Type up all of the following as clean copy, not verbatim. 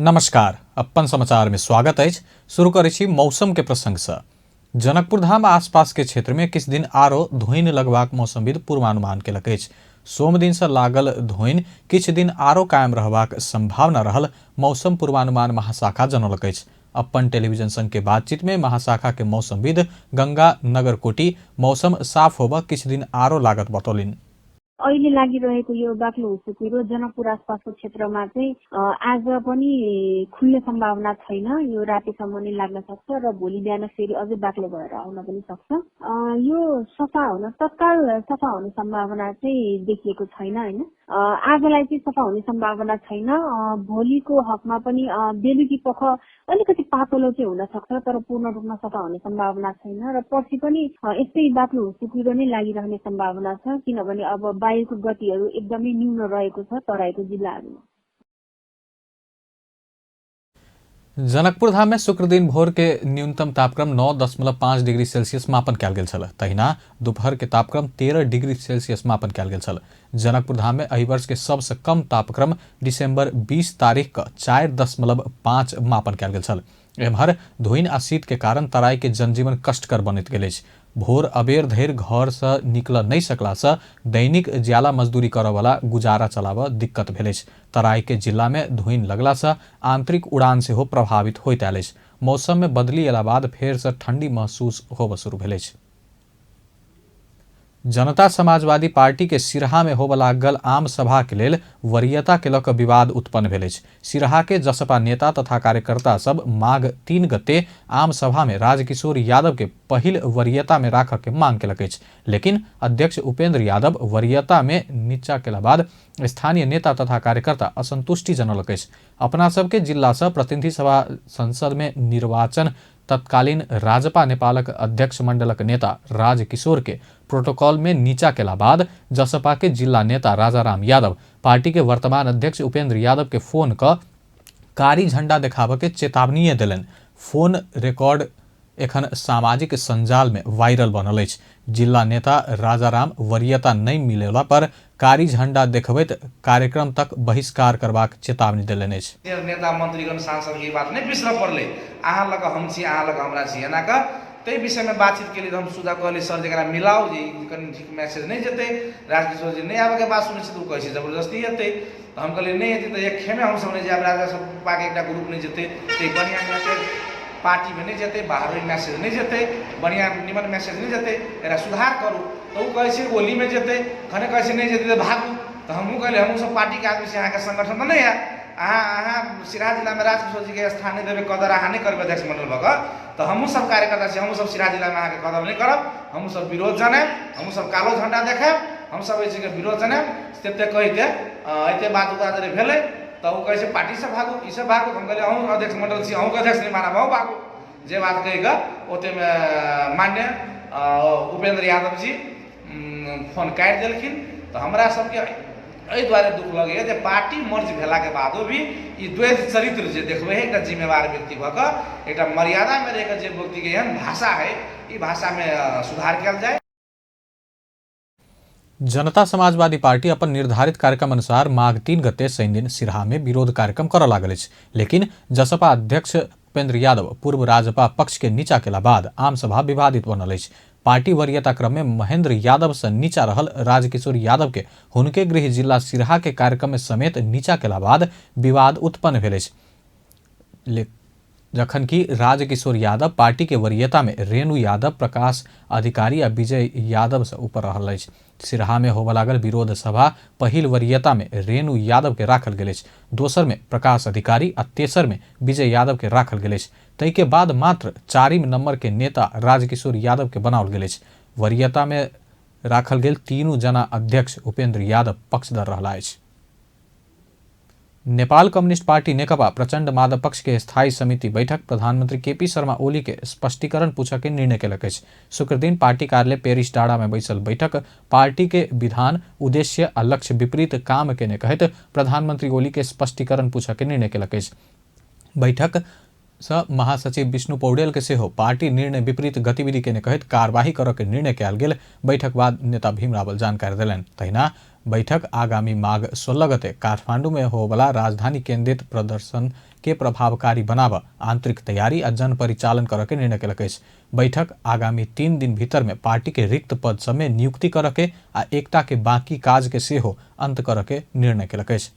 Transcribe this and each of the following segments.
नमस्कार, अपन समाचार में स्वागत अछि। शुरू करै छी मौसम के प्रसंग से। जनकपुर धाम आसपास के क्षेत्र में किछु दिन आरो धुइन लगबाक मौसमविद पूर्वानुमान केलक अछि। सोम दिन से लागल धुइन किछु दिन आरो कायम रहबाक संभावना रहल मौसम पूर्वानुमान महाशाखा जनौलक अछि। अपन टेलीविजन संग के बातचीत में महाशाखा के मौसमविद गंगा नगरकोटी मौसम साफ होबऽ किछु दिन आरो लागत बतौलनि। अहिले लागिरहेको यो बाक्लो हुस्सु कुहिरो जनकपुर आसपासको क्षेत्रमा चाहिँ आज पनि खुल्ने सम्भावना छैन। यो रातिसम्म नै लाग्न सक्छ र भोलि बिहान फेरि अझै बाक्लो भएर आउन पनि सक्छ। यो सफा हुन तत्काल सफा हुने सम्भावना चाहिँ देखिएको छैन हैन। आजलाई चाहिँ सफा हुने सम्भावना छैन। भोलिको हकमा पनि बेलुकी पख अलिकति पातलो चाहिँ हुन सक्छ, तर पूर्ण रूपमा सफा हुने सम्भावना छैन र पर्सि पनि यस्तै बाक्लो हुस्सु कुहिरो नै लागिरहने सम्भावना छ, किनभने अब वायुको गतिहरू एकदमै न्यून रहेको छ तराईको जिल्लाहरूमा। जनकपुर धाम में शुक्रदिन भोर के न्यूनतम तापक्रम 9.5 डिग्री सेल्सियस मापन कयल गेल छल। तहिना दोपहर के तापक्रम 13 डिग्री सेल्सियस मापन कयल गेल छल। जनकपुर धाम में एहि वर्ष के सबसे कम तापक्रम दिसंबर 20 तारीख के 4.5 मापन कयल गेल छल। एम्हर धुइन आ शीत के कारण तराई के जनजीवन कष्टकर बनैत गेल अछि। भोर अबेर धरि घर से निकल नहीं सकला से दैनिक ज्याला मजदूरी करऽ वाला गुजारा चलाबऽ दिक्कत भेल अछि। तराई के जिला में धुइन लगला से आंतरिक उड़ान सेहो प्रभावित होइत आयल अछि। मौसम में बदली अयला बाद फेर से ठंडी महसूस होबऽ शुरू भेल अछि। जनता समाजवादी पार्टी के सिरहा में होबऽ लागल आम सभा के लेल वरीयता के लऽ कऽ विवाद उत्पन्न भेल अछि। सिरहा के जसपा नेता तथा कार्यकर्ता सब माघ 3 गते आम सभा में राजकिशोर यादव के पहिल वरीयता में राखऽ के मांग केलक अछि। लेकिन अध्यक्ष उपेंद्र यादव वरीयता में नीचा केला बाद स्थानीय नेता तथा कार्यकर्ता असंतुष्टि जनौलक अछि। अपना सबके जिला से प्रतिनिधि सभा संसद में निर्वाचन तत्कालीन राजपा नेपालक अध्यक्ष मंडलक नेता राजकिशोर के प्रोटोकॉल में नीचा केला बाद जसपा के जिला नेता राजाराम यादव पार्टी के वर्तमान अध्यक्ष उपेंद्र यादव के फोन क कारी झंडा देखाबऽ के चेतावनी देलनि। फोन रिकॉर्ड एखन सामाजिक संजाल में वायरल बनल अछि। जिला नेता राजाराम वरीयता नहि मिलेला पर कारी झंडा देखबैत कार्यक्रम तक बहिष्कार करबाक चेतावनी देलनि अछि। नेता मंत्रीगण सांसद के ई बात नहि बिसरऽ पड़लै, अहाँ लऽ कऽ हम छी, अहाँ लऽ कऽ हमरा छी, एना कऽ ताहि विषयमे बातचीत केलियै तऽ हम सुझाव कहलियै सर जे एकरा मिलाउ जे ई कनि ठीक मैसेज नहि जेतै, राजकिशोर जी नहि आबऽके बात सुनै छै तऽ ओ कहै छै जबरदस्ती एतै, तऽ हम कहलियै नहि एतै तऽ एक खेमे हमसभ नहि जायब, राजा सपाके एकटा ग्रुप नहि जेतै तऽ बढ़िआँ मैसेज पार्टीमे नहि जेतै, बाहरो मैसेज नहि जेतै, बढ़िआँ निमन मैसेज नहि जेतै, एकरा सुधार करू। तऽ ओ कहै छै गोलीमे जेतै, खने कहै छै नहि जेतै तऽ भागू। तऽ हमहूँ कहलियै हमहूँ सब पार्टीके आदमी छी, अहाँके संगठन तऽ नहि हए, अहाँ अहाँ सिरहा जिलामे राजकिशोर जीके स्थान नहि देबै, कदर अहाँ नहि करबै अध्यक्ष मण्डल भऽ कऽ, तऽ हमहूँ सब कार्यकर्ता छी, हमहूँ सब सिरहा जिलामे अहाँके कदर नहि करब, हमहूँ सब विरोध जनायब, हमहूँ सब कालो झण्डा देखायब, हमसब एहि चीजके विरोध जनायब। तेते कहिते एते बात ओकरा जरे भेलै तऽ ओ कहै छै पार्टीसँ भागू, ईसँ भागू। हम कहलियै अहूँ अध्यक्ष मण्डल छी, अहूँके अध्यक्ष नहि मानब, अहूँ भागू। जे बात कहि कऽ ओतेमे मान्य उपेंद्र यादव जी फोन काटि देलखिन। तऽ हमरा सबके एहि दुआरे दुख लगैए जे पार्टी मर्ज भेलाके बादो भी ई द्वैध चरित्र जे देखबै है, एकटा जिम्मेवार व्यक्ति भऽ कऽ एकटा मर्यादामे रहि कऽ जे व्यक्तिके एहन भाषा है, ई भाषामे सुधार कयल जाय। जनता समाजवादी पार्टी अपन निर्धारित कार्यक्रम अनुसार माघ 3 गते शनिदिन सिरहा में विरोध कार्यक्रम करऽ लागल अछि। लेकिन जसपा अध्यक्ष उपेंद्र यादव पूर्व राजपा पक्ष के नीचा केला बाद आम सभा विवादित बनल अछि। पार्टी वरीयता क्रम में महेंद्र यादव से नीचा रहल राजकिशोर यादव के हुनके गृह जिला सिरहा के कार्यक्रम में समेत नीचा केला बाद विवाद उत्पन्न भेल अछि। जखन कि राजकिशोर यादव पार्टी के वरीयता में रेणु यादव, प्रकाश अधिकारी आ विजय यादव से ऊपर रहल अछि। सिरहा में होबऽ लागल विरोध सभा पहिल वरीयता में रेणु यादव के राखल गेल अछि, दोसर में प्रकाश अधिकारी आ तेसर में विजय यादव के राखल गेल अछि। ताहि के बाद मात्र 4 नंबर के नेता राजकिशोर यादव के बनाओल गेल अछि। वरीयता में राखल गेल तीनू जना अध्यक्ष उपेंद्र यादव पक्षधर रहला अछि। नेपाल कम्युनिस्ट पार्टी नेकपा प्रचंड माधव पक्ष के स्थायी समिति बैठक प्रधानमंत्री केपी शर्मा ओली के स्पष्टीकरण पूछऽ के निर्णय केलक अछि। शुक्रदिन पार्टी कार्यालय पेरिस डाँडा में बैसल बैठक पार्टी के विधान, उद्देश्य आ लक्ष्य विपरीत काम केने कहैत प्रधानमंत्री ओली के स्पष्टीकरण पूछऽ के निर्णय केलक अछि। बैठक सँ महासचिव विष्णु पौडेल के सेहो पार्टी निर्णय विपरीत गतिविधि केने कहैत कार्यवाही करऽ के निर्णय कयल गेल बैठक बाद नेता भीम रावल जानकारी देलनि। तहिना बैठक आगामी माघ 16 गते काठमांडू में होवला राजधानी केंद्रित प्रदर्शन के प्रभावकारी बनाब आंतरिक तैयारी आ जन परिचालन करऽ के निर्णय केलक अछि। बैठक आगामी 3 दिन भीतर में पार्टी के रिक्त पद सब में नियुक्ति करऽ के आ एकता के बाकी काज के सेहो अंत करऽ के निर्णय केलक अछि।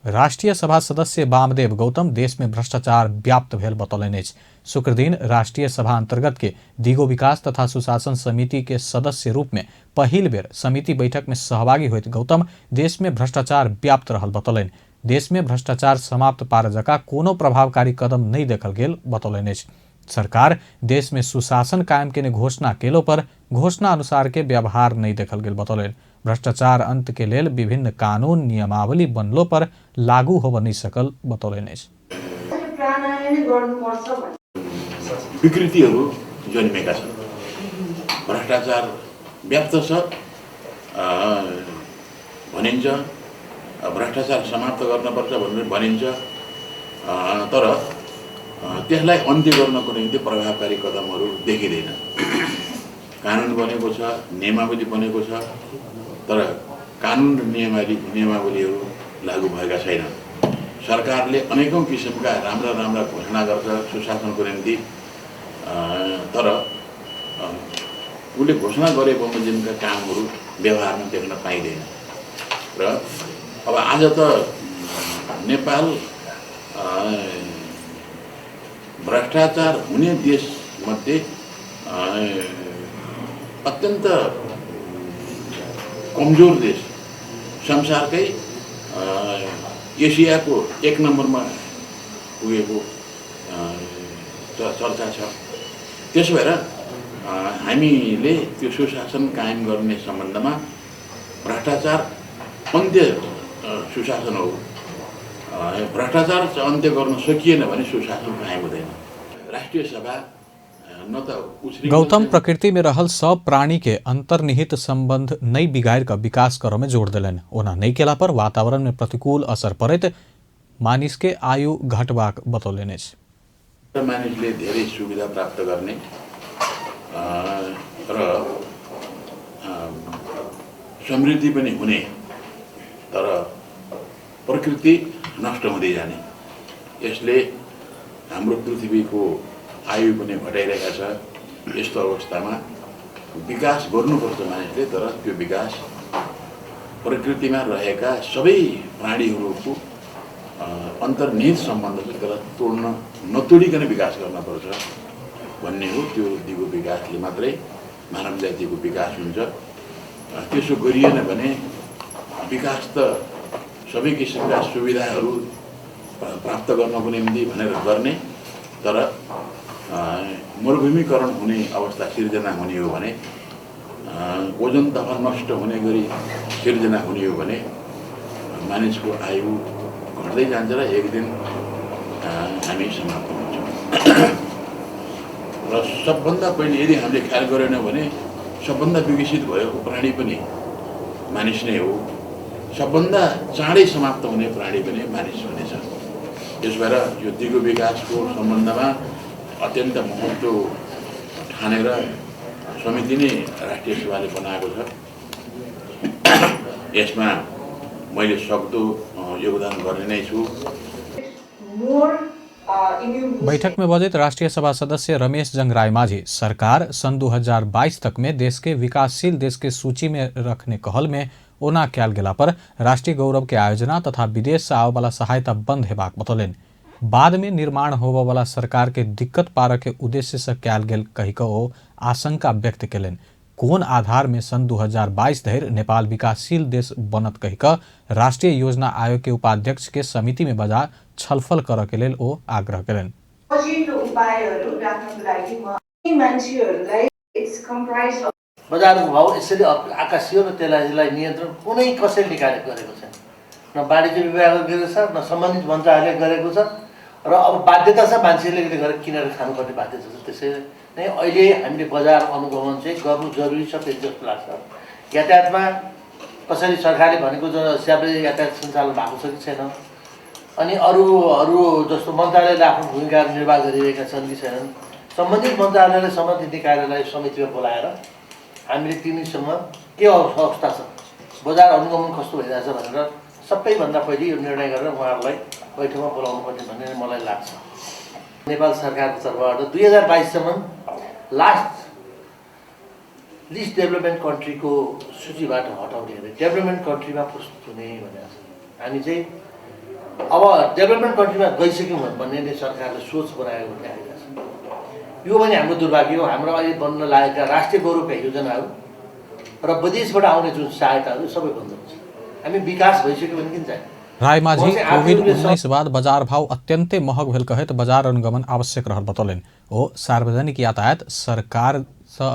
राष्ट्रीय सभा सदस्य वामदेव गौतम देश में भ्रष्टाचार व्याप्त भेल बतौलनि अछि। शुक्रदिन राष्ट्रीय सभा अंतर्गत के दिगो विकास तथा सुशासन समिति के सदस्य रूप में पहिल बेर समिति बैठक में सहभागी होइत गौतम देश में भ्रष्टाचार व्याप्त रहल बतौलनि। देश में भ्रष्टाचार समाप्त पार जका कोनो प्रभावकारी कदम नहीं देखल गेल बतौलनि अछि। सरकार देश में सुशासन कायम केने घोषणा केलो पर घोषणा अनुसार के व्यवहार नहीं देखल गेल बतौलनि। भ्रष्टाचार अंत के लेल विभिन्न कानून नियमावली बनलो पर लागू होब नहीं सकल बतौलनि अछि। विकृतिहरू जन्मेका छन्, भ्रष्टाचार व्याप्त छ भनिन्छ, भ्रष्टाचार समाप्त गर्नुपर्छ भनेर भनिन्छ, तर त्यसलाई अन्त्य गर्नको निम्ति प्रभावकारी कदमहरू देखिँदैन। कानुन बनेको छ, नियमावली बनेको छ, तर कानुन र नियमावलीहरू लागू भएका छैनन्। सरकारले अनेकौं किसिमका राम्रा राम्रा घोषणा गर्छ सुशासनको निम्ति, तर उसले घोषणा गरे बमोजिमका कामहरू व्यवहारमा देख्न पाइँदैन। र अब आज त नेपाल भ्रष्टाचार हुने देशमध्ये अत्यन्त कमजोर देश, संसारकै एसियाको 1 नम्बरमा पुगेको चर्चा छ। त्यसो भएर हामीले त्यो सुशासन कायम गर्ने सम्बन्धमा भ्रष्टाचार अन्त्य सुशासन हो, भ्रष्टाचार अन्त्य गर्न सकिएन भने सुशासन कायम हुँदैन। राष्ट्रिय सभा न त गौतम प्रकृति में रहल सब प्राणी के अंतर्निहित संबंध नहीं बिगाड़ कर विकास कर में जोड़ दिलन। ओना नहीं केला पर वातावरण में प्रतिकूल असर पड़ैत मानिस के आयु घटबाक बतौलनि अछि। मानिसले धेरै सुविधा प्राप्त गर्ने र समृद्धि पनि हुने, तर प्रकृति नष्ट हुँदै जाने, यसले हाम्रो पृथ्वीको आयु पनि घटाइरहेको छ। यस्तो अवस्थामा विकास गर्नुपर्छ मानिसले, तर त्यो विकास प्रकृतिमा रहेका सबै प्राणीहरूको अन्तर्निहित सम्बन्ध छ, त्यसलाई तोड्न नतोडिकन विकास गर्नुपर्छ भन्ने हो। त्यो दिगो विकासले मात्रै मानव जातिको विकास हुन्छ। त्यसो गरिएन भने विकास त सबै किसिमका सुविधाहरू प्राप्त गर्नको निम्ति भनेर गर्ने, तर मरुभूमिकरण हुने अवस्था सिर्जना हुने हो भने, ओजन तह नष्ट हुने गरी सिर्जना हुने हो भने मानिसको आयु घट्दै जान्छ र एक दिन हामी समाप्त हुन्छौँ। र सबभन्दा पहिले यदि हामीले ख्याल गरेनौँ भने सबभन्दा विकसित भएको प्राणी पनि मानिस नै हो, सबभन्दा चाँडै समाप्त हुने प्राणी पनि मानिस हुनेछ। त्यस भएर यो दिगो विकासको सम्बन्धमा अत्यन्त महत्त्व ठानेर समिति नै राष्ट्रिय सभाले बनाएको छ। यसमा मैले सक्दो योगदान गर्ने नै छु। बैठक में बजट राष्ट्रीय सभा सदस्य रमेश जंग रायमाझी सरकार सन 2022 तक में देश के विकासशील देश के सूची में रखने कहल में ओना कयल गेला पर राष्ट्रीय गौरव के आयोजना तथा विदेश से आवे वाला सहायता बंद हेबाक बतौलनि। बाद में निर्माण होबय वाला सरकार के दिक्कत पारऽ के उद्देश्य से कयल गेल कहि कऽ ओ आशंका व्यक्त केलनि। कोन आधार में सन 2022 धरि नेपाल विकासशील देश बनत कहि कऽ राष्ट्रीय योजना आयोग के उपाध्यक्ष के समिति में बजा छलफल करऽ के लेल ओ आग्रह केलनि। बजारको भाव यसरी आकाशीय र त्यसलाई नियन्त्रण कुनै कसैले निकालेको गरेको छैन, न वाणिज्य विभागले गरेको छ, न सम्बन्धित मन्त्रालयले गरेको छ, र अब बाध्यता छ मान्छेले गरेर किनेर खानुपर्ने बाध्यता छ। त्यसैले नै अहिले हामीले बजार अनुगमन चाहिँ गर्नु जरुरी छ फेरि जस्तो लाग्छ। यातायातमा कसरी सरकारले भनेको हिसाबले यातायात सञ्चालन भएको छ कि छैन, अनि अरू अरू जस्तो मन्त्रालयले आफ्नो भूमिका निर्वाह गरिरहेका छन् कि छैनन्, सम्बन्धित मन्त्रालयले सम्बन्धित निकायलाई समितिमा बोलाएर हामीले तिनीसँग के अवस्था छ, बजार अनुगमन कस्तो भइरहेछ भनेर सबैभन्दा पहिले यो निर्णय गरेर उहाँहरूलाई बैठकमा बोलाउनु पर्ने भन्ने मलाई लाग्छ। नेपाल सरकारको तर्फबाट 2022सम्म लास्ट लिस्ट डेभलपमेन्ट कन्ट्रीको सूचीबाट हटाउने अरे, डेभलपमेन्ट कन्ट्रीमा प्रस्तुत हुने भनेको छ। हामी चाहिँ अब डेभलपमेन्ट कन्ट्रीमा गइसक्यौँ भन्ने नै सरकारले सोच बनाएको भन्ने आइरहेको छ। यो पनि हाम्रो दुर्भाग्य हो। हाम्रो अहिले बन्न लागेका राष्ट्रिय गौरवका योजनाहरू र विदेशबाट आउने जुन सहायताहरू सबै बन्द हुन्छ। हामी विकास भइसक्यो भने किन चाहिने? रायमाझी कोभिड-19 बाद बजार भाव अत्यन्तै महग भेल कहैत बजार अनुगमन आवश्यक रहल बतौलनि। ओ सार्वजनिक यातायात सरकार सँ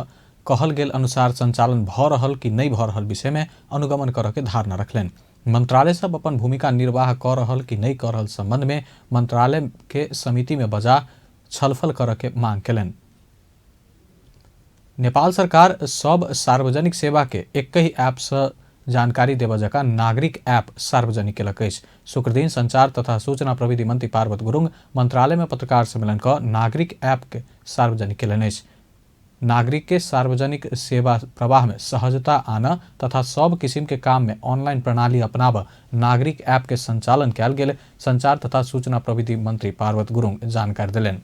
कहल गेल अनुसार संचालन भ रहल कि नहि भ रहल विषय में अनुगमन करऽ के धारणा रखलनि। मंत्रालय सब अपन भूमिका निर्वाह क रहल कि नहि क रहल संबंध में मंत्रालय के समिति में बजा छलफल करऽ के मांग केलनि। नेपाल सरकार सब सार्वजनिक सेवा के एकहि ऐप सँ जानकारी देबऽ जकाँ नागरिक ऐप सार्वजनिक केलक अछि। शुक्रदिन संचार तथा सूचना प्रविधि मंत्री पार्वत गुरुङ मंत्रालय में पत्रकार सम्मेलन क नागरिक ऐप के सार्वजनिक केलनि अछि। नागरिक के सार्वजनिक सेवा प्रवाह में सहजता आनऽ तथा सब किसिम के काम में ऑनलाइन प्रणाली अपनाबऽ नागरिक ऐप के संचालन कयल गेल संचार तथा सूचना प्रविधि मंत्री पार्वत गुरुङ जानकारी देलनि।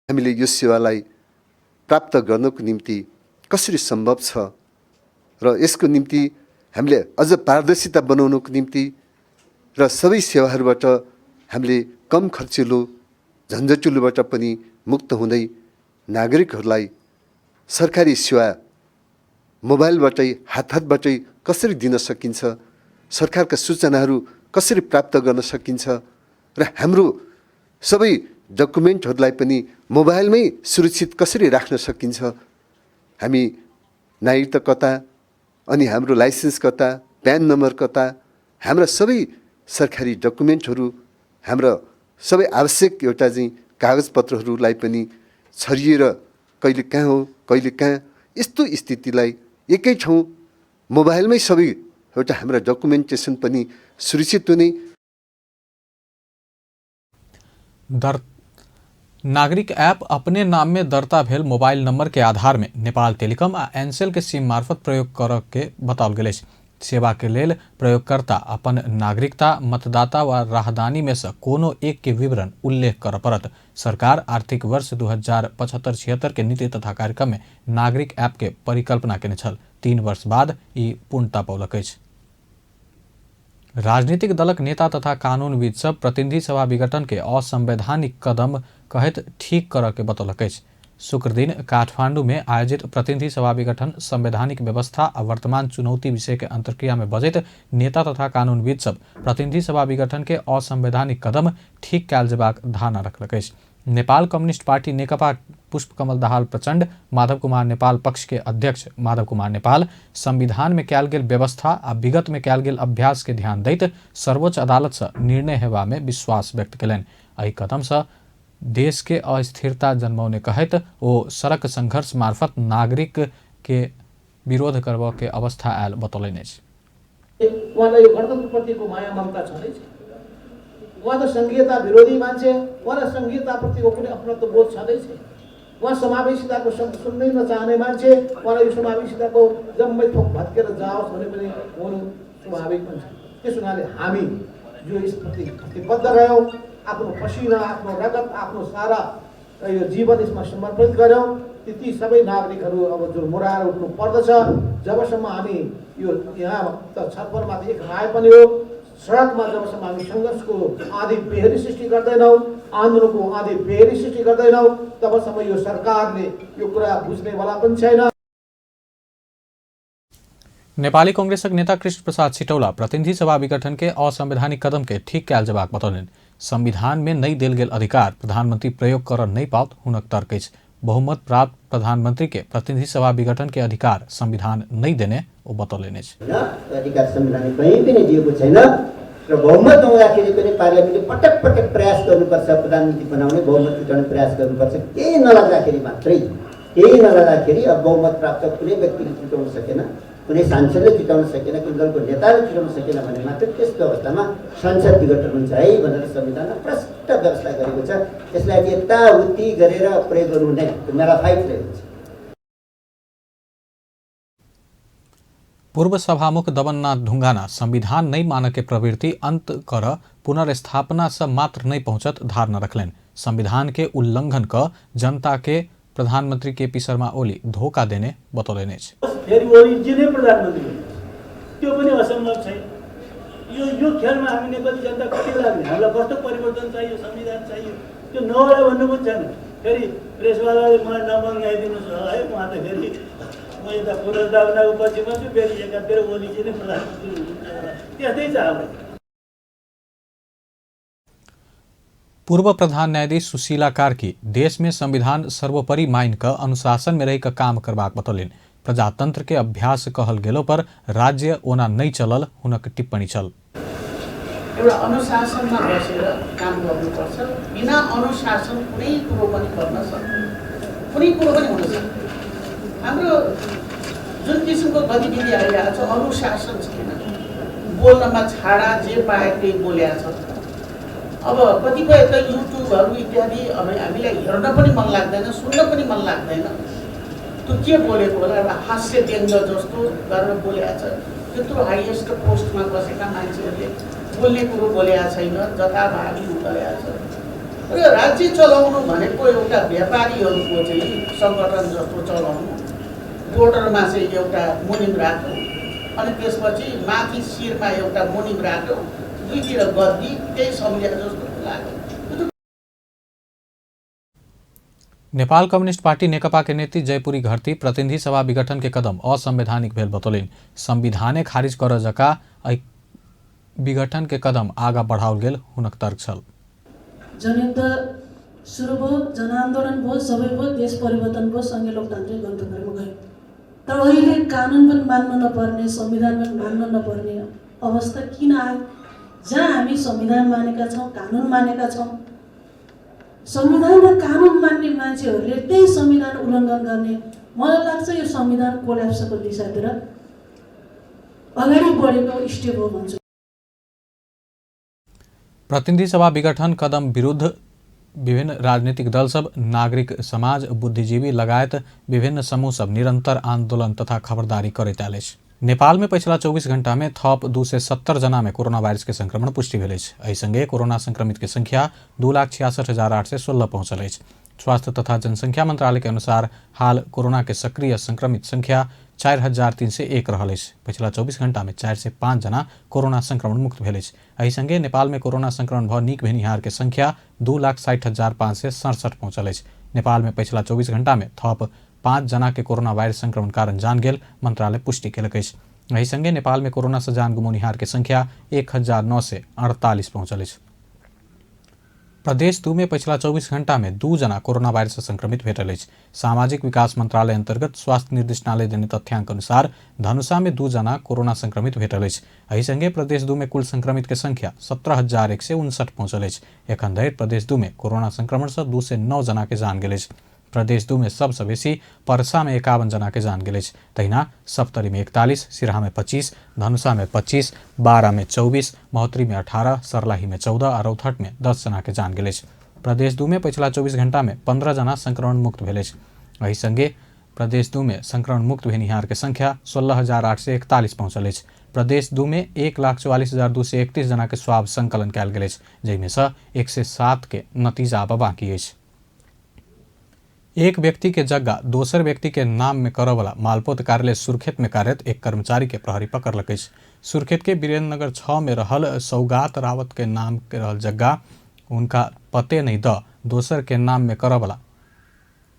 हामीले यो सेवालाई प्राप्त गर्नको निम्ति कसरी सम्भव छ र यसको निम्ति हामीले अझ पारदर्शिता बनाउनको निम्ति र सबै सेवाहरूबाट हामीले कम खर्चिलो झन्झटिलोबाट पनि मुक्त हुँदै नागरिकहरूलाई सरकारी सेवा मोबाइलबाटै हात-हातबाटै कसरी दिन सकिन्छ, सरकारका सूचनाहरू कसरी प्राप्त गर्न सकिन्छ र हाम्रो सबै डकुमेन्टहरूलाई पनि मोबाइलमै सुरक्षित कसरी राख्न सकिन्छ, हामी नागरिकता कता अनि हाम्रो लाइसेन्स कता, प्यान नम्बर कता, हाम्रा सबै सरकारी डकुमेन्टहरू, हाम्रा सबै आवश्यक एउटा चाहिँ कागजपत्रहरूलाई पनि छरिएर कहिले कहाँ हो कहिले कहाँ, यस्तो स्थितिलाई एकै ठाउँ मोबाइलमै सबै एउटा हाम्रा डकुमेन्टेसन पनि सुरक्षित हुने। नागरिक ऐप अपने नाम में दर्ता भेल मोबाइल नंबर के आधार में नेपाल टेलीकॉम आ एनसेल के सिम मार्फत प्रयोग करऽ के बताओल गेल अछि। सेवा के लेल प्रयोगकर्ता अपन नागरिकता, मतदाता वा राहदानी में से कोनो एक के विवरण उल्लेख करऽ पड़त। सरकार आर्थिक वर्ष 2075-76 के नीति तथा कार्यक्रम में नागरिक ऐप के परिकल्पना केने छल। 3 वर्ष बाद ई पूर्णता पौलक अछि। राजनीतिक दलक नेता तथा कानूनविद सब प्रतिनिधि सभा विघटन के असंवैधानिक कदम कहैत ठीक करऽ के बतौलक अछि। शुक्रदिन काठमांडू में आयोजित प्रतिनिधि सभा विघटन संवैधानिक व्यवस्था आ वर्तमान चुनौती विषय के अंतर्क्रिया में बजैत नेता तथा कानूनविद सब प्रतिनिधि सभा विघटन के असंवैधानिक कदम ठीक कयल जेबाक धारणा रखलक अछि। नेपाल कम्युनिस्ट पार्टी नेकपा पुष्पकमल दाहाल प्रचण्ड, माधव कुमार नेपाल पक्ष के अध्यक्ष माधव कुमार नेपाल संविधान में कयल गेल व्यवस्था आ विगत में कयल गेल अभ्यास के ध्यान दैत सर्वोच्च अदालत से निर्णय हेबा में विश्वास व्यक्त केलनि। एहि कदम से देश के अस्थिरता जन्मौने कहैत ओ सड़क संघर्ष मार्फत नागरिक के विरोध करबऽ के अवस्था आयल बतौलनि अछि। उहाँलाई यो गणतन्त्रप्रतिको माया ममता छँदै छैन। उहाँ त सङ्घीयता विरोधी मान्छे, उहाँलाई सङ्घीयताप्रतिको कुनै अपनत्व बोध छँदै छैन। उहाँ समावेशिताको शब्द सुन्नै नचाहने मान्छे, उहाँलाई यो समावेशिताको जम्मै थोक भत्केर जाओस् भने पनि हुनु स्वाभाविक हुन्छ। त्यस हुनाले हामी जो यसप्रति प्रतिबद्ध रह्यौँ, आफ्नो पसिना, आफ्नो रगत, आफ्नो सारा यो जीवन यसमा समर्पित गऱ्यौँ, त्यति सबै नागरिकहरू अब जो मुराएर उठ्नु पर्दछ। जबसम्म हामी यो यहाँ त छलफलमा त एक राय पनि हो, सडकमा जबसम्म हामी सङ्घर्षको आँधी बेहरी सृष्टि गर्दैनौँ, आन्दोलनको आँधी बेहरी सृष्टि गर्दैनौँ, तबसम्म यो सरकारले यो कुरा बुझ्नेवाला पनि छैन। नेपाली कांग्रेसक नेता कृष्ण प्रसाद सिटौला प्रतिनिधि सभा विघटन के असंवैधानिक कदम के ठीक कयल जेबाक बतौलनि। संविधान में नहि देल गेल अधिकार प्रधानमंत्री प्रयोग करऽ नहि पाओत हुनक तर्क अछि। बहुमत प्राप्त प्रधानमंत्री के प्रतिनिधि सभा विघटन के अधिकार संविधान नहि देने ओ बतौलनि अछि। अधिकार संविधानले कहीँ पनि दिएको छैन र बहुमत नहुँदाखेरि पनि पार्लियामेन्टले पटक पटक प्रयास गर्नुपर्छ, प्रधानमन्त्री बनाउने बहुमत जुटाउने प्रयास गर्नुपर्छ। केही नलाग्दाखेरि मात्रै, केही नलाग्दाखेरि अब बहुमत प्राप्त कुनै व्यक्तिले जुटाउन सकेन, कुनै सांसदले जुटाउन सकेन, कुनै दलको नेताले जुटाउन सकेन भने मात्रै त्यस्तो अवस्थामा संसद विघटन हुन्छ है भनेर संविधानमा प्रष्ट व्यवस्था गरेको छ। त्यसलाई यताउति गरेर प्रयोग गर्नु हुँदैन, त्यो मेलाफाइट प्रयोग हुन्छ। पूर्व सभामुख दमननाथ ढुंगाना संविधान नहि मानय के प्रवृत्ति अंत कर पुनर्स्थापना से मात्र नहि पहुंचत धारणा रखलनि। संविधान के उल्लंघन क जनता के प्रधानमंत्री के पी शर्मा ओली धोखा देने बतौलनि अछि। फेरि ओलीजी नै प्रधानमन्त्री हुनुहुन्छ, त्यो पनि असम्भव छैन। यो यो खेलमा हामी नेपाली जनता कति लाग्ने, हामीलाई कस्तो परिवर्तन चाहियो, संविधान चाहियो, त्यो नहोला भन्नु पनि छैन। फेरि प्रेसवालाले मलाई नमगाइदिनुहोस् होला है, उहाँ त फेरि म यता पुनर्स्थापनाको पक्षमा छु, फेरि एकातिर ओलीजी नै प्रधानमन्त्री हुनुहुन्छ होला, त्यस्तै छ हाम्रो। पूर्व प्रधान न्यायाधीश सुशीला कार्की देश में संविधान सर्वोपरि मान क अनुशासन में रहि क काम करबाक बतौलनि। प्रजातंत्र के अभ्यास कहल गेलो पर राज्य ओना नहि चलल हुनक टिप्पणी छल। एउटा अनुशासनमा बसेर काम गर्नुपर्छ, बिना अनुशासन कुनै कुरो पनि गर्न सक्दैन, कुनै कुरो पनि हुन सक्दैन। हाम्रो जुन किसिमको गतिविधि आइरहेको छ अनुशासन छैन, बोल्नमा छाडा जे पाए त्यही बोलेको छ। अब कतिपय त युट्युबहरू इत्यादि अब हामीलाई हेर्न पनि मन लाग्दैन, सुन्न पनि मन लाग्दैन, त्यो के बोलेको होला, एउटा हास्य व्यङ्ग्य जस्तो गरेर बोलेको छ। त्यत्रो हाइएस्ट पोस्टमा बसेका मान्छेहरूले बोल्ने कुरो बोलेको छैन, जथाभावी गरेको छ। र राज्य चलाउनु भनेको एउटा व्यापारीहरूको चाहिँ सङ्गठन जस्तो चलाउनु, बोर्डरमा चाहिँ एउटा मुनिम राख्यो अनि त्यसपछि माथि शिरमा एउटा मुनिम राख्यो, दुईतिर गद्दी, त्यही सम्झे जस्तो लाग्यो। नेपाल कम्युनिस्ट पार्टी नेकपा के नेत्री जयपुरी घरती प्रतिनिधि सभा विघटन के कदम असंवैधानिक भेल बतौलनि। संविधाने खारिज कर जका विघटन के कदम आगा बढ़ाओल गेल हुनक तर्क छल। जनयुद्ध सुरु भयो, जनआन्दोलन भयो, सबै भयो, देश परिवर्तन भयो, सङ्घीय लोकतान्त्रिक गणतन्त्रमा गयो। तर अहिले कानुन पनि मान्नु नपर्ने, संविधान पनि मान्नु नपर्ने अवस्था किन आयो? जहाँ हामी संविधान मानेका छौँ, कानुन मानेका छौँ, संविधान र कानुन मान्ने मान्छेहरूले त्यही संविधान उल्लङ्घन गर्ने, मलाई लाग्छ यो संविधान कोल्याप्सको दिशातिर अगाडि बढेको स्टेप हो भन्छु। प्रतिनिधि सभा विघटन कदम विरुद्ध विभिन्न राजनीतिक दल सब, नागरिक समाज, बुद्धिजीवी लगायत विभिन्न समूह सब निरंतर आंदोलन तथा खबरदारी करैत आयल अछि। नेपाल में पछिला 24 घंटा में थप 270 जना में कोरोना वायरस के संक्रमण पुष्टि भेल अछि। एहि संगे कोरोना संक्रमित के संख्या 2,66,816 पहुंचल अछि। स्वास्थ्य तथा जनसंख्या मंत्रालय के अनुसार हाल कोरोना के सक्रिय संक्रमित संख्या 4,301 रहल अछि। पछिला 24 घंटा में 405 जना कोरोना संक्रमण मुक्त भेल अछि। एहि संगे नेपाल में कोरोना संक्रमण भ नीक भेनिहार के संख्या 2,60,567 पहुंचल अछि। नेपाल में पछिला 24 घंटा में थप 5 जना के कोरोना वायरस संक्रमण कारण जान गेल मंत्रालय पुष्टि केलक अछि। एहि संगे नेपाल में कोरोना से जान गुमौनिहार के संख्या 1,948 पहुंचल अछि। प्रदेश 2 में पछिला 24 घंटा में 2 जना कोरोना वायरस से संक्रमित भेटल अछि। सामाजिक विकास मंत्रालय अंतर्गत स्वास्थ्य निर्देशनालय देने तथ्यांक अनुसार धनुषा में 2 जना कोरोना संक्रमित भेटल अछि। एहि संगे प्रदेश 2 में कुल संक्रमित के संख्या 17,159 पहुंचल अछि। एखन धरि प्रदेश 2 में कोरोना संक्रमण से 209 जना के जान गेल अछि। प्रदेश 2 में सबसँ बेसी परसा में 51 जना के जान गेल अछि। तहिना सप्तरी में 41, सिराहा में 25, धनुषा में 25, बारा में 24, महोत्तरी में 18, सर्लाही में 14 आ रौतहट में 10 जना के जान गेल अछि। प्रदेश 2 में पछिला 24 घंटा में 15 जना संक्रमण मुक्त भेल अछि। एहि संगे प्रदेश 2 में संक्रमण मुक्त भेनिहार के संख्या 16,841 पहुंचल अछि। प्रदेश 2 में 1,44,231 जना के स्वाब संकलन कयल गेल अछि, जाहिमे सँ 107 के नतीजा आब बाँकी अछि। एक व्यक्ति के जग्गा दोसर व्यक्ति के नाम में करऽवला मालपोत कार्यालय सुर्खेत में कार्यरत एक कर्मचारी के प्रहरी पकड़लक अछि। सुर्खेत के वीरेंद्रनगर 6 में रहल सौगात रावत के नाम के रहल जग्गा उनका पते नहीं the दोसर के नाम में करऽवला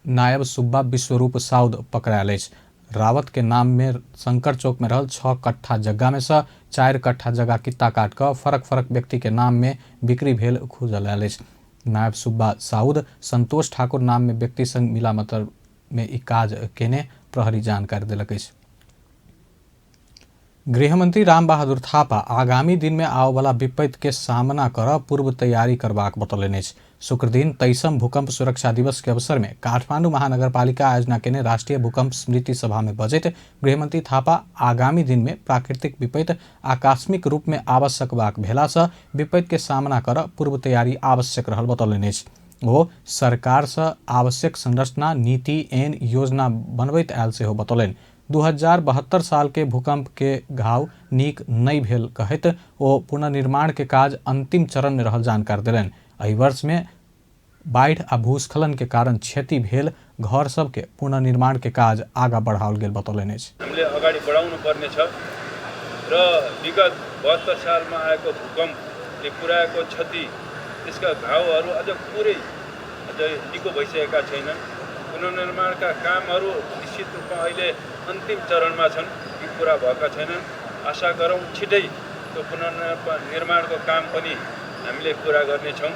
नायब सुब्बा विश्वरूप साउद पकड़ायल अछि। रावत के नाम में शंकर चौक में रहल 6 कट्ठा जग्गा में से 4 कट्ठा जग्गा कित्ता काट कऽ फरक फरक व्यक्ति के नाम में बिक्री भेल खुजल आयल अछि। नायब सुब्बा साउद संतोष ठाकुर नाम में व्यक्ति संग मिला मतलब में ई काज केने प्रहरी जानकारी देलक अछि। गृहमंत्री रामबहादुर थापा आगामी दिन में आवला विपत्ति के सामना कर पूर्व तैयारी करबाक बतौलनि अछि। शुक्रदिन 23म भूकंप सुरक्षा दिवस के अवसर में काठमांडू महानगरपालिका आयोजना केने राष्ट्रीय भूकंप स्मृति सभा में बजैत गृहमंत्री थापा आगामी दिन में प्राकृतिक विपत्ति आकस्मिक रूप में आवश्यक बाक भेला से विपत्ति के सामना कर पूर्व तैयारी आवश्यक रहल बतौलनि अछि। ओ सरकार से आवश्यक संरचना, नीति, ऐन, योजना बनबैत आयल सेहो बतौलनि। 2072 साल के भूकंप के घाव नीक नहि भेल कहैत ओ पुनर्निर्माण के काज अंतिम चरण में रहल जानकारी देलनि। एहि वर्ष में बाढ़ि आ भूस्खलन के कारण क्षति भेल घर सबके पुनर्निर्माण के काज आगा बढ़ाओल गेल बतौलनि अछि। हामीले अगाडि बढाउनु पर्ने छ र विगत 72 सालमा आएको भूकम्पले पुर्याएको क्षति, त्यसका घाउहरू अझ पुरै अझ निको भइसकेका छैनन्। पुनर्निर्माणका कामहरू निश्चित रूपमा अहिले अन्तिम चरणमा छन्, ती पुरा भएका छैनन्। आशा गरौँ छिटै त्यो पुनर्निर्माणको काम पनि हामीले पुरा गर्नेछौँ।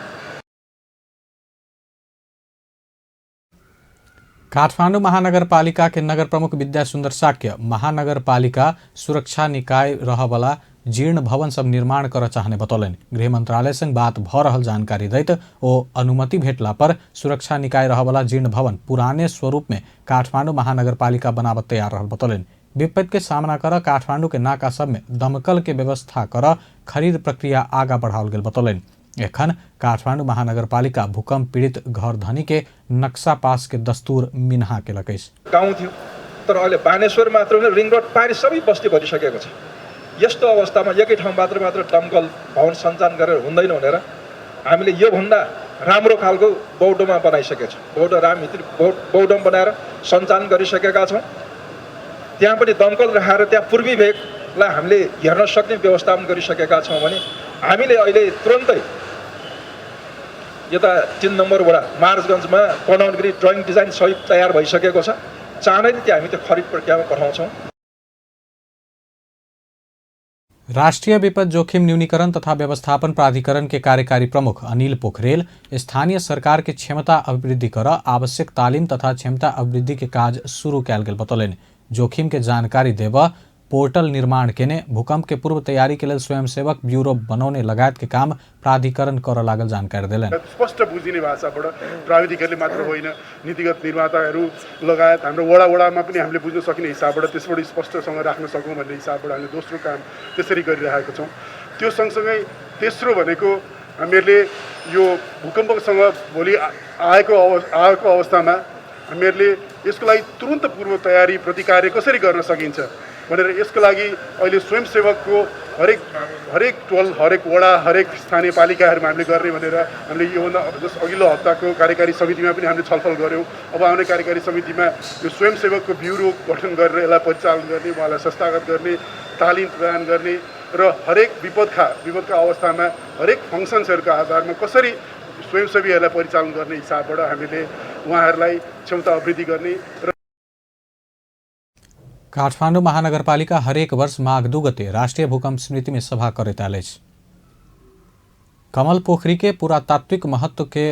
काठमाडौँ महानगरपालिका के नगर प्रमुख विद्या सुन्दर साक्य महानगरपालिका सुरक्षा निकाय रहवला जीर्ण भवन सब निर्माण कर चाहने बतौलनि। गृह मंत्रालय संग बात भ रहल जानकारी दैत ओ अनुमति भेटला पर सुरक्षा निकाय रहवला जीर्ण भवन पुराने स्वरूप में काठमाडौँ महानगरपालिका बनाबत तैयार रहल बतौलनि। विपत्ति के सामना कर काठमाडौँ के नाका सब में दमकल के व्यवस्था कर खरीद प्रक्रिया आगा बढ़ाओल गेल बतौलनि। एखन काठमाडौँ महानगरपालिका भूकंप पीड़ित घर धनी के नक्शा पास के दस्तूर मिन्हा केलक अछि। गाउँ थियो तर अहिले बानेश्वर मात्र होइन, रिङ रोड पारी सबै बस्ती भरिसकेको छ। यस्तो अवस्थामा एकै ठाउँ मात्र मात्र दमकल भवन सञ्चालन गरेर हुँदैन भनेर हामीले योभन्दा राम्रो खालको बौद्धमा बनाइसकेका छौँ। बौद्ध रामभित्री बौद्धमा बनाएर सञ्चालन गरिसकेका छौँ। त्यहाँ पनि दमकल राखेर त्यहाँ पूर्वी भेगलाई हामीले हेर्न सक्ने व्यवस्थापन गरिसकेका छौँ भने हामीले अहिले तुरन्तै यता 3 नम्बर वडा मार्चगञ्जमा बनाउने गरी ड्रइङ डिजाइन सबै तयार भइसकेको छ। चाँडै नै त्यहाँ हामी त्यो खरिद प्रक्रियामा पठाउँछौँ। राष्ट्रिय विपद जोखिम न्यूनीकरण तथा व्यवस्थापन प्राधिकरण के कार्यकारी प्रमुख अनिल पोखरेल स्थानीय सरकार के क्षमता अभिवृद्धि कर आवश्यक तालिम तथा क्षमता अभिवृद्धि के काज शुरू कयल गेल बतौलनि। जोखिम के जानकारी देव पोर्टल निर्माण केने, भूकंप के पूर्व तैयारी के लेल स्वयंसेवक ब्यूरो बनौने लगायत के काम प्राधिकरण कर लागल जानकारी देलनि। स्पष्ट बुझिने भाषाबाट प्राविधिकहरूले मात्र होइन, नीतिगत निर्माताहरू लगायत हाम्रो वडा वडामा पनि हामीले बुझ्न सकिने हिसाबबाट त्यसबाट स्पष्टसँग राख्न सकौँ भन्ने हिसाबबाट हामीले दोस्रो काम त्यसरी गरिरहेको छौँ। त्यो सँगसँगै तेस्रो भनेको हामीहरूले यो भूकम्पसँग भोलि आएको अवस्थामा हामीहरूले यसको लागि तुरन्त पूर्व तयारी प्रतिकार्य कसरी गर्न सकिन्छ भनेर यसको लागि अहिले स्वयंसेवकको हरेक टोल, हरेक वडा, हरेक स्थानीय पालिकाहरूमा हामीले गर्ने भनेर हामीले योभन्दा अघिल्लो हप्ताको कार्यकारी समितिमा पनि हामीले छलफल गऱ्यौँ। अब आउने कार्यकारी समितिमा यो स्वयंसेवकको ब्युरो गठन गरेर यसलाई परिचालन गर्ने, उहाँलाई संस्थागत गर्ने, तालिम प्रदान गर्ने र हरेक विपदका अवस्थामा हरेक फङ्सन्सहरूको आधारमा कसरी स्वयंसेवीहरूलाई परिचालन गर्ने हिसाबबाट हामीले उहाँहरूलाई क्षमता अभिवृद्धि गर्ने। र काठमाडौँ महानगरपालिका हरेक वर्ष माघ 2 गते राष्ट्रिय भूकंप स्मृति में सभा करैत आयल अछि। कमल पोखरी के पुरातात्विक महत्व के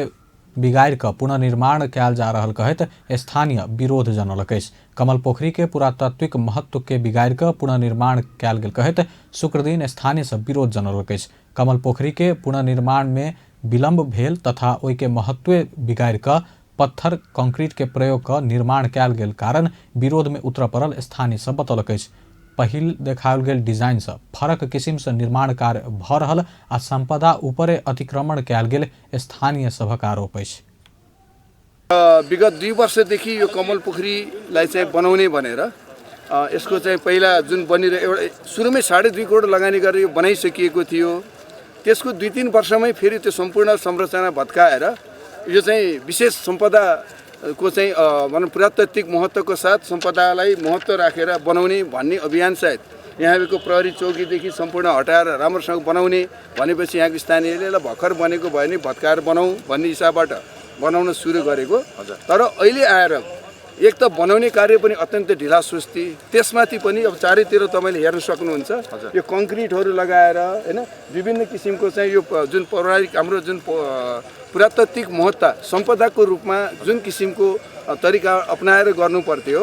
बिगाड़ि कऽ पुनर्निर्माण कयल जा रहल कहैत स्थानीय विरोध जनौलक अछि। कमल पोखरी के पुरातात्विक महत्व के बिगाड़ि कऽ पुनर्निर्माण कयल गेल कहैत शुक्रदिन स्थानीय सब विरोध जनौलक अछि। कमल पोखरी के पुनर्निर्माण में विलम्ब भेल तथा ओहि के महत्व बिगाड़ि कऽ पत्थर कंक्रीट के प्रयोग कऽ निर्माण कयल गेल कारण विरोध में उतर पड़ल स्थानीय सब बतौलक अछि। पहिल देखाओल गेल डिजाइन सँ फरक किसिम सँ निर्माण कार्य भऽ रहल आ संपदा ऊपरे अतिक्रमण कयल गेल स्थानीय सभक आरोप अछि। विगत 2 वर्षदेखि यो कमल पोखरीलाई चाहिँ बनाउने भनेर यसको चाहिँ पहिला जुन बनिरह्यो एउटा सुरुमै 2.5 करोड लगानी गरेर यो बनाइसकिएको थियो। त्यसको 2-3 वर्षमै फेरि त्यो सम्पूर्ण संरचना भत्काएर यो चाहिँ विशेष सम्पदाको चाहिँ भनौँ पुरातात्विक महत्त्वको साथ सम्पदालाई महत्त्व राखेर बनाउने भन्ने अभियान सहित यहाँको प्रहरी चौकीदेखि सम्पूर्ण हटाएर राम्रोसँग बनाउने भनेपछि यहाँको स्थानीयले ल भर्खर बनेको भयो भने भत्काएर बनाऊ भन्ने हिसाबबाट बनाउन सुरु गरेको। तर अहिले आएर एक त बनाउने कार्य पनि अत्यन्तै ढिला सुस्ती, त्यसमाथि पनि अब चारैतिर तपाईँले हेर्न सक्नुहुन्छ यो कङ्क्रिटहरू लगाएर होइन विभिन्न किसिमको चाहिँ यो जुन पौराणिक हाम्रो जुन पुरातात्विक महत्त्व सम्पदाको रूपमा जुन किसिमको तरिका अपनाएर गर्नु पर्थ्यो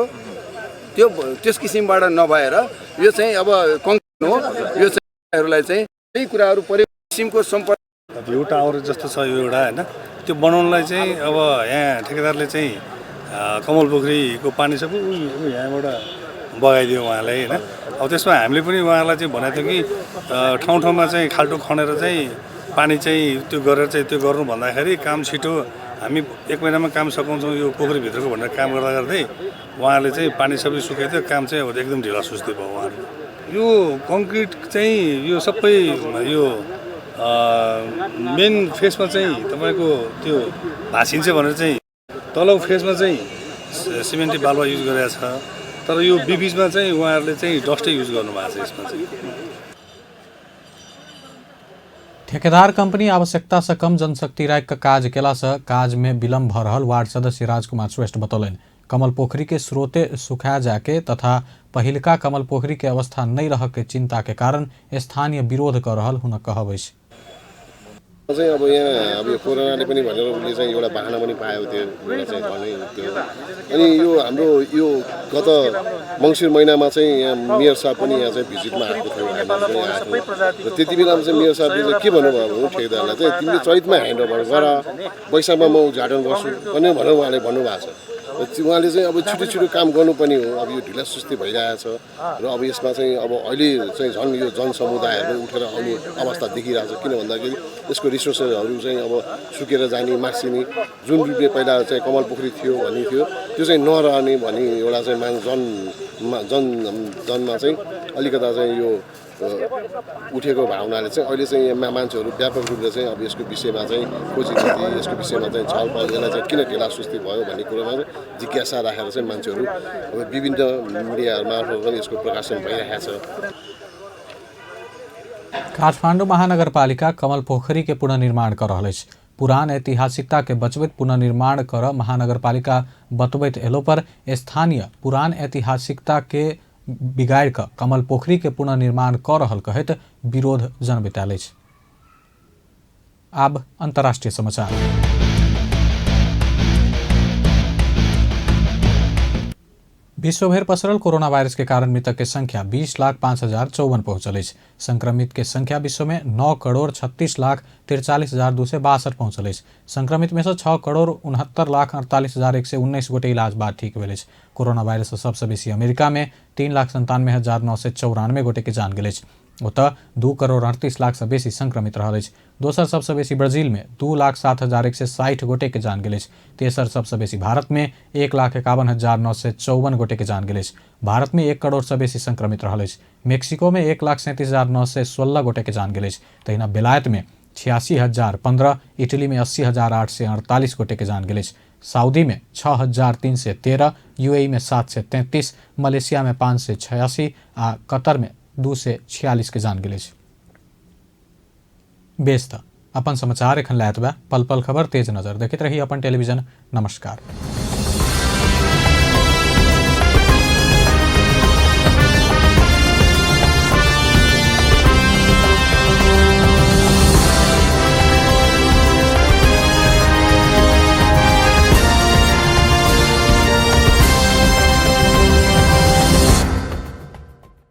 त्यो त्यस किसिमबाट नभएर यो चाहिँ अब कङ्क्रिट हो। यो चाहिँहरूलाई चाहिँ त्यही कुराहरू पऱ्यो किसिमको सम्पदा भ्यू टावर जस्तो छ यो एउटा होइन, त्यो बनाउनलाई चाहिँ अब यहाँ ठेकेदारले चाहिँ कमल पोखरीको पानी सबै उ यहाँबाट बगाइदियो उहाँलाई होइन। अब त्यसमा हामीले पनि उहाँलाई चाहिँ भनेको थियो कि ठाउँ ठाउँमा चाहिँ खाल्टो खनेर चाहिँ पानी चाहिँ त्यो गरेर चाहिँ त्यो गर्नु भन्दाखेरि काम छिटो हामी एक महिनामा काम सकाउँछौँ यो पोखरीभित्रको भनेर काम गर्दा गर्दै उहाँहरूले चाहिँ पानी सबै सुकाइदियो। काम चाहिँ अब एकदम ढिला सुस्ती भयो उहाँहरू। यो कङ्क्रिट चाहिँ यो सबै यो मेन फेसमा चाहिँ तपाईँको त्यो भाँसिन्छ भनेर चाहिँ तल फेसमा चाहिँ सिमेन्टी बालुवा युज गरेको छ, तर यो बिचमा चाहिँ उहाँहरूले चाहिँ डस्टै युज गर्नुभएको छ यसमा चाहिँ। ठेकेदार कंपनी आवश्यकता से कम जनशक्ति राखि कऽ काज केला से काज में विलम्ब भऽ रहल वार्ड सदस्य राजकुमार श्रेष्ठ बतौलनि। कमल पोखरी के स्रोते सुखा जाके तथा पहिलका कमल पोखरी के अवस्था नहीं रह के चिंता के कारण स्थानीय विरोध कर रहल हुनक कहब अछि। चाहिँ अब यहाँ अब यो कोरोनाले पनि भनेर उसले चाहिँ एउटा बहाना पनि पायो, त्यो एउटा चाहिँ भन्ने त्यो। अनि यो हाम्रो यो गत मङ्सिर महिनामा चाहिँ यहाँ मेयर साहब पनि यहाँ चाहिँ भिजिटमा आएको थियो, हामीहरू पनि आएको थियो। र त्यति बेलामा चाहिँ मेयर साहबले चाहिँ के भन्नुभयो भने ठेकेदारलाई चाहिँ तिमीले चैतमा ह्यान्डओभर गर, वैशाखमा म उद्घाटन गर्छु भन्ने भनेर उहाँले भन्नुभएको छ। उहाँले चाहिँ अब छिटो छिटो काम गर्नुपर्ने हो। अब यो ढिला सुस्ती भइरहेछ र अब यसमा चाहिँ अब अहिले चाहिँ झन् यो जनसमुदायहरू उठेर आउने अवस्था देखिरहेछ। किन भन्दाखेरि यसको रिसोर्सेसहरू चाहिँ अब सुकेर जाने, मासिने, जुन रूपले पहिला चाहिँ कमल पोखरी थियो भन्ने थियो त्यो चाहिँ नरहने भन्ने एउटा चाहिँ माग जन जनमा चाहिँ अलिकता चाहिँ यो उठेको भावनाले चाहिँ अहिले चाहिँ यहाँ मान्छेहरू व्यापक रूपले चाहिँ अब यसको विषयमा चाहिँ खोजी नीति, यसको विषयमा चाहिँ छलफल, यसलाई चाहिँ किन ढिला सुस्ती भयो भन्ने कुरोमा चाहिँ जिज्ञासा राखेर चाहिँ मान्छेहरू अब विभिन्न मिडियाहरू मार्फत पनि यसको प्रकाशन भइरहेको छ। काठमाडौँ महानगरपालिका कमल पोखरी के पुनर्निर्माण कर रहल अछि। पुरान ऐतिहासिकता के बचबैत पुनर्निर्माण कर महानगरपालिका बतबैत एलो पर स्थानीय पुरान ऐतिहासिकता के बिगाड़ कऽ कमल पोखरी के पुनर्निर्माण कऽ रहल कहैत विरोध जनबैत आयल अछि। आब अंतर्राष्ट्रीय समाचार। विश्वभरि पसरल कोरोना वायरस के कारण मृतक के संख्या 20,05,054 पहुंचल अछि। संक्रमित के संख्या विश्व में 9,36,43,262 पहुंचल अछि। संक्रमित में से 6,69,48,119 गोटे इलाज बाद ठीक भेल अछि। कोरोना वायरस से सबसे बेसी अमेरिका में 3,97,994 गोटे के जान गेल अछि। ओतऽ 2,38,00,000 से बेसी संक्रमित रहल अछि। दोसर सबसे बेसी ब्राजील में 2,07,160 गोटे के जान गेल अछि। तेसर सबसे बेसी भारत में 1,51,954 गोटे के जान गेल अछि। भारत में 1 करोड़ से बेसी संक्रमित रहल अछि। मेक्सिको में 1,37,916 गोटे के जान गेल अछि। तहिना बेलायत में 86,015, इटली में 80,848 गोटे के जान गेल अछि। सऊदी में 6,313, यूएई में 733, मलेशिया में 586 आ कतर में 246 के जान गेल अछि। बेस त अपन समाचार एखन लए एतबे। पल पल खबर तेज नजर देखैत रही अपन टेलीविजन। नमस्कार।